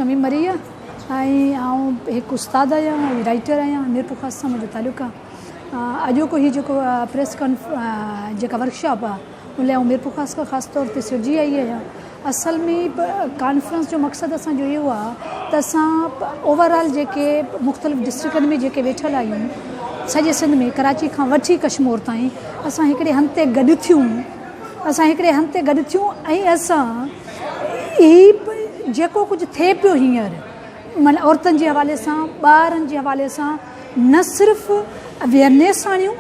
شميم مري آ ۽ آئون هڪ استاد آهيان ۽ رائيٽر آهيان ميرپورخاص سان منهنجو تعلق آ اڄوڪو هي جيڪو پريس ڪانف جيڪا ورڪشاپ آ ان لاء آئون ميرپورخاص کان خاص طور تي سڏجي آئي آهيان اصل ۾ ڪانفرنس جو مقصد اسان جو اهو آ ته اسان اوور آل جيڪي مختلف ڊسٽرڪن ۾ جيڪي ويٺل آهيون سڄي سنڌ ۾ ڪراچي کان وٺي ڪشمور تائين اسان هڪڙي هنڌ تي گڏ ٿيون اسان هڪڙي هنڌ تي گڏ ٿيون ۽ اسان هي جيڪو ڪجهه ٿئي پيو هينئر معنيٰ عورتن جي حوالي سان ٻارن جي حوالي سان نه صرف اويئرنيس آڻيون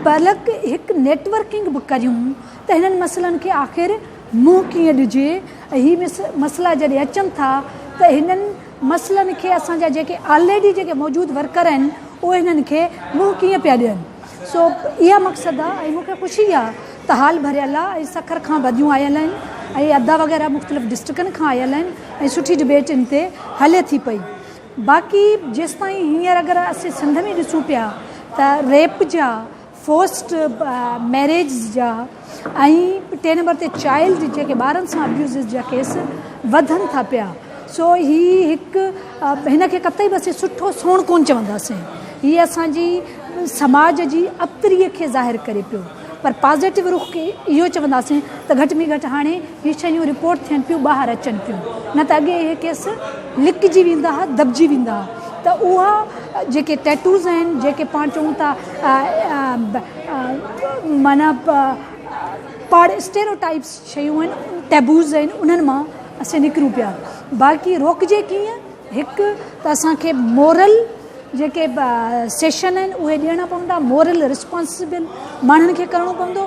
بلڪ هڪ نيٽورڪنگ به ڪريون ته هنن مسئلن کي آخر منهن ڪيئن ڏجي ۽ هي مسئلا جڏهن اچن ٿا ته هنن مسئلن کي اسان جا جيڪي آلريڊي جيڪي موجود ورڪر آهن اهي هنن کي منهن ڪيئن پيا ڏين سو اها مقصد آ ۽ مون کي خوشي آ ته هال ڀريل آ ۽ سکر کان بديون آيل آهن ۽ ادا وغيره مختلف ڊسٽرڪن کان آيل آهن ۽ سٺي ڊبيٽ ان تي هلي ٿي پئي باقي جيستائين هينئر اگر اسين سنڌ ۾ ڏسون پيا ته ريپ جا فورسڊ ميريجز جا ۽ ٽئين نمبر تي چائلڊ جيڪي ٻارن سان ابيوزز جا ڪيس وڌن ٿا پيا سو هي هڪ هن کي قطعي به اسين سٺو سوڻ ڪون چونداسين هي اسان جي سماج جي ابتري کي ظاهر ڪري پيو پر پازيٽو رخ کي اهو چونداسين ته گهٽ ۾ گهٽ هاڻي هي شيون رپورٽ ٿين پيون ٻاهر اچن پيون نه ته اڳي اهي ڪيس لڪجي ويندا ها دٻجي ويندا ها ته اها جيڪي ٽيٽوز آهن جيڪي پاڻ چئون ٿا معنيٰ پاڙ اسٽيرو ٽائپس شيون آهن ٽيبوز آهن انهن مان اسين نڪرون پيا باقي روڪجي ڪيئن هڪ ته اسان کي مورل جيڪي سيشن آهن اهي ڏيڻا پوندا مورل رسپانسبل ماڻهن کي ڪرڻو پوندو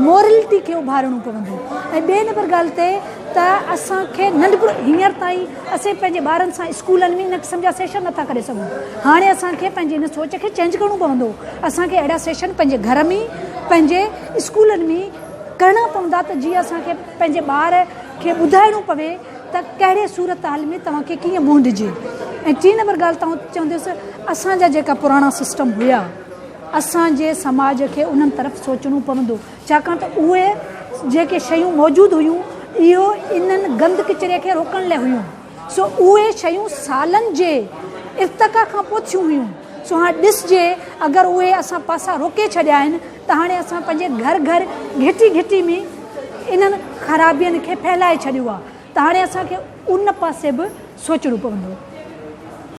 مورلٽي کي اڀارڻو پوندو ۽ ٻئي نمبر ڳالهه تي ته اسان کي ننڍپڻ هينئر تائين اسين پنهنجي ٻارن سان اسڪولن ۾ ان قسم جا سيشن نٿا ڪري سگهون هاڻي اسان کي پنهنجي ان سوچ کي چينج ڪرڻو پوندو اسان کي اهڙا سيشن پنهنجي گهر ۾ پنهنجي اسڪولن ۾ ڪرڻا پوندا ته جيئن اسان کي پنهنجي ٻار کي ٻڌائڻو پوي ته ڪهڙي صورتحال ۾ توهان کي ڪيئن منهن ڏجي ۽ ٽين نمبر ڳالهه تان چوندس اسان جا جيڪا پراڻا سسٽم هيا اسان جي سماج کي انهن طرف سوچڻو پوندو ڇاڪاڻ ته اهي جيڪي شيون موجود هيون اهو انهن گند ڪچري کي روڪڻ لاء هيون سو اهي شيون سالن جي ارتقا کان پوء ٿيون هيون سو هاڻ ڏسجي اگر اهي اسان پاسا روڪي ڇڏيا آهن ته هاڻي اسان پنهنجي گهر گهر گهٽي گهٽي ۾ انهن خرابين کي ڦهلائي ڇڏيو آهي ته هاڻي اسان کي ان پاسي به سوچڻو پوندو.